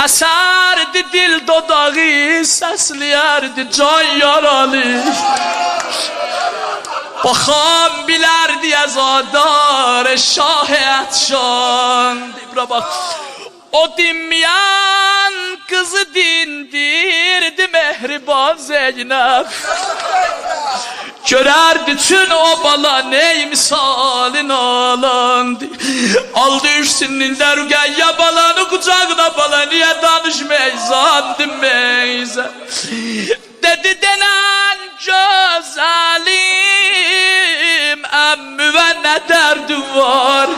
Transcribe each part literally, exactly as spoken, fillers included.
اسردی دیل دوداغی، سسله‌یردی جان یارالی. باخان بیلردی عزادار شاه عطشاندی. بورا باخ. او دینمه‌ین قیزی دیندیردی مهربان زینب. گؤرردی چون او بالا نی مثالی نالاندی. آلدی اوچ سنینده رقیه بالانی قوجاغینا: «بالا، نییه دانیشمایسان، دینمه‌یسن؟» دئدی: «دئنن گؤزلیم، عمووه نه دردین وار؟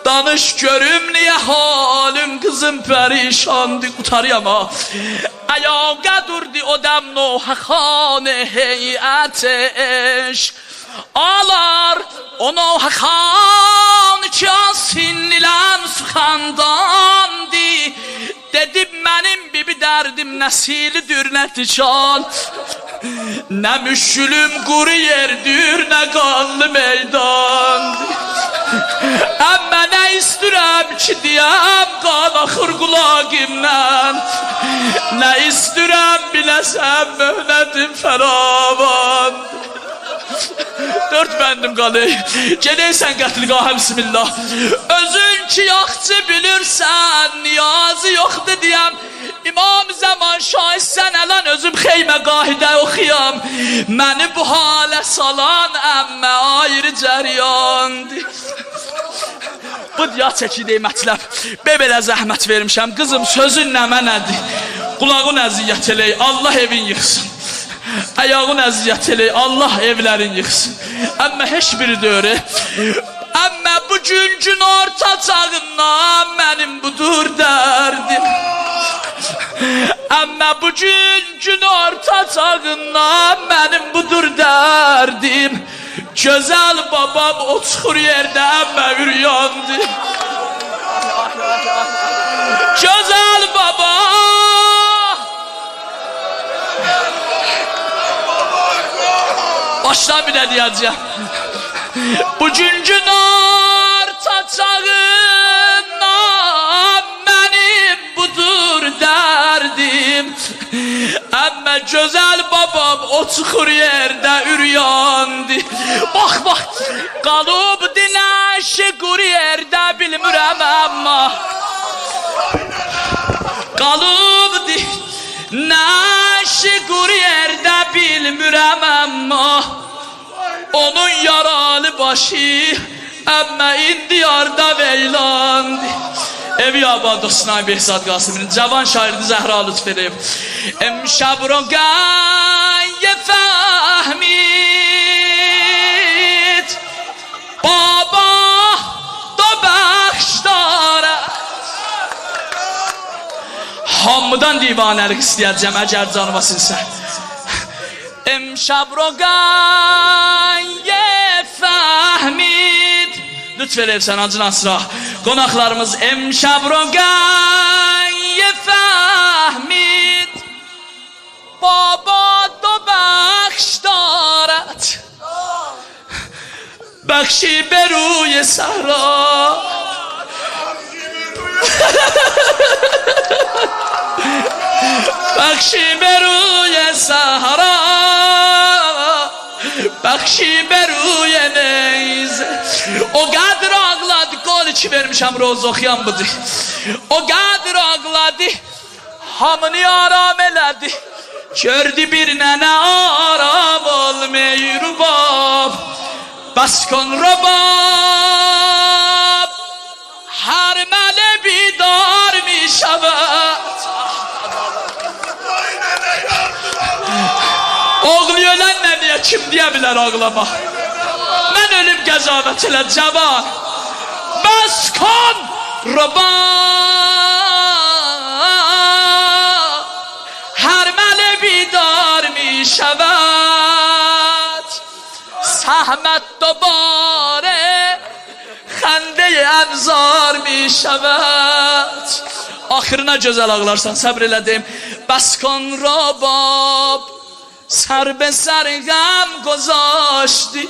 دانیش گؤروم، نییه حالین قیزیم پریشاندی؟» قوتاریرام ها. آیاغا دوردو او دم نوحه‌خوان هیئت عشق. آلار او نوحه‌خوان کی، آز سنّی‌لن سخنداندی. دئدی: «منیم بی‌بی دردیم نه سیلی‌دیر، نه تیکان. نه مشکلیم قورو یئردیر، نه قانلی میداندی. عمه، نه ایسته‌ییرم کی دئیم، قان آخیر قولاغیمدان. نه ایسته‌ییرم بیله‌سن، محنتیم فراواندی.» دؤرد بندیم قالیر. گئدیرسن قتلگاها، بسم‌الله. اؤزون کی یاخشی بیلیرسن، نیازی یوخدور دئیم. امام زمان شاهد، سن الان اؤزوم خیمه‌گاهیده اوخویام. منی بو حاله سالان عمه آیری جریاندی. بو دیا چکیدی مطلب. بئ، بئله زحمت وئرمیشم. قیزیم، سؤزون نمنه‌دیر؟ قولاغین اذیت ائله‌ییر. الله ائوین ییخسین. آیاغین اذیت ائله‌ییر. الله ائولرین ییخسین. عمه، هئچ بیری دئییل. عمه، بو گون گون‌اورتا چاغیندان منیم بودور دردیم. عمه، بو گون گون‌اورتا چاغیندان منیم بودور دردیم. گؤزل بابام او چوخور یئرده عمه عریاندی. گؤزل بابا! باشدان بیر ده دئیه‌جه‌یم. بو گون گون‌اورتا چاغیندان منیم بودور دردیم. عمه، گؤزل بابام او چوخور یئرده عریاندی. باخ، باخ، قالیبدی نعشی قورو یئرده، بیلمیرم اما. قالیبدی نعشی قورو یئرده، بیلمیرم اما. اونون یارالی باشی، عمه، ایندی یاردا ویلاندی. ائوی آباد اولسون، آی بهزاد قاسمی‌نین، جاوان شاعیردیر، زهرا لطف ائدیب. امشب رقیه فهمید، بابا دو بخش دارد. هامیدان دیوانه‌لیک ایسته‌یه‌جم، اگر جانیما سینسه. امشب رقیه فهمید. لطف ائدیرسن، حاجی ناصرا. قوناقلاریمیز، امشب رقیه فهمید، بابا دو بخش دارد. بخشی به روی صحرا، بخشی به روی صحرا، بخشی به روی نیزه. او قدر آغلادی، قول ایکی وئرمیشم، روضه اوخویان بودور. او قدر آغلادی، هامینی آرام ائله‌دی. گؤردو بیر ننه آرام اولمور، رباب، بس کن رباب، هر ملک بیدار می‌شود. اوغلو اؤلن ننه‌یه کیم دئیه بیلر آغلاما؟ من اؤلوم، قضاوت ائله، جاوان. بس کن رباب، هر ملک بیدار می‌شود، سهمت دوباره خندهٔ انظار می‌شود. آخیرینا گؤزل آغلارسان، صبر ائله دئییم. بس کن رباب، سر به سر غم گذاشتی،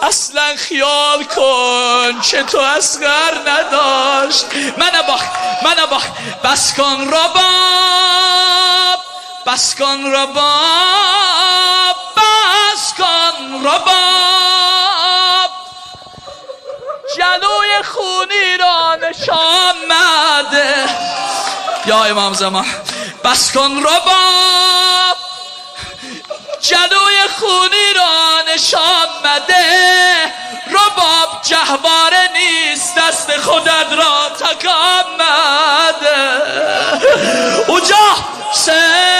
اصلاً خیال کن که تو اصغر نداشتی. منه باخ، منه بس کن رباب، بس کن رباب، بس کن رباب. جلوی خونی را نشان مده. یا امام زمان. بس کن رباب، جلوی خونی را نشان مده. رباب گهواره نیست، دست خودت را تکان مده. اوجا سه